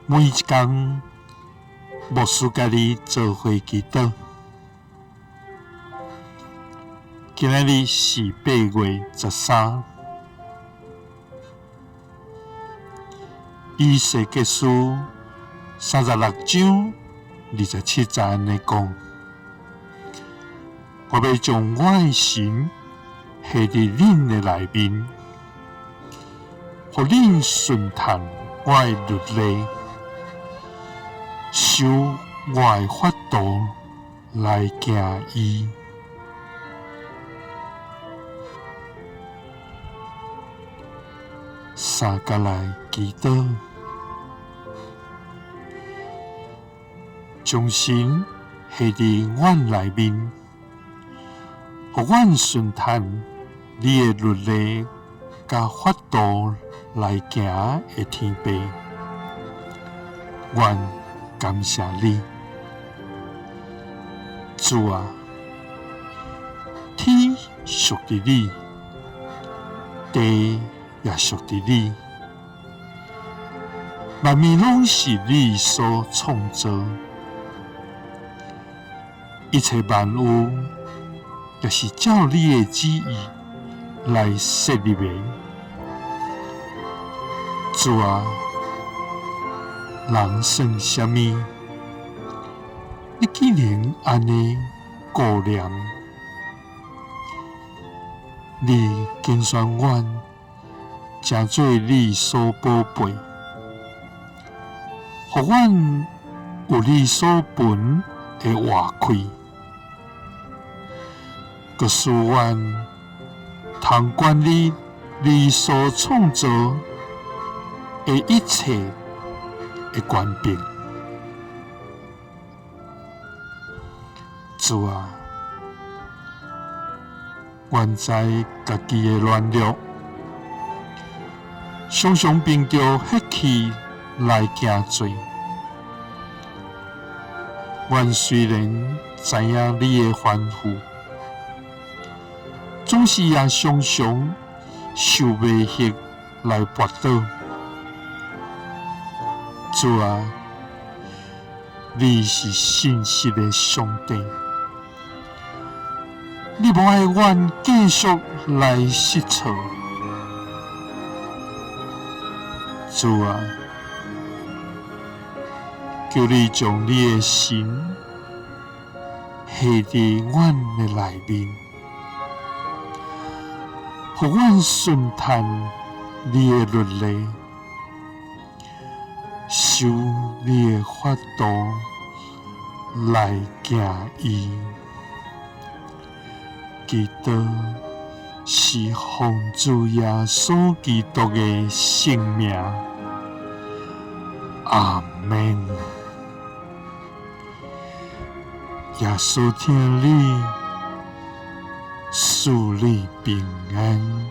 每一工，牧師佮你做伙祈禱。今仔日是8月13，以西結書36章27節按呢講：我欲將我的神下佇恁的內面，予恁順趁我的律例，守我的法度來行伊。三佮來祈禱，將神下佇阮內面，予阮順趁你的律例佮法度來行的天父，阮感謝你，主啊，天屬佇你，地也屬佇你，萬物攏是你所創造，一切萬有也是照你的旨意來設立的。主啊，人算啥物？你竟然按呢顧念？你揀選阮，成做你所寶貝，予阮有你所分的活氣，閣使阮通管理你所創造的一切的權柄。主啊，阮知家己的軟弱，常常憑著血氣來行罪。阮雖然知影你的吩咐，總是也常常受迷惑來跋倒。主啊，你是信實的上帝，你無愛阮繼續來失錯。主啊，求你將你的神下佇阮的內面，予阮順趁你的律例，守你的法度來行伊。祈禱是奉主耶穌基督的聖名，阿們。耶穌疼你，賜你平安。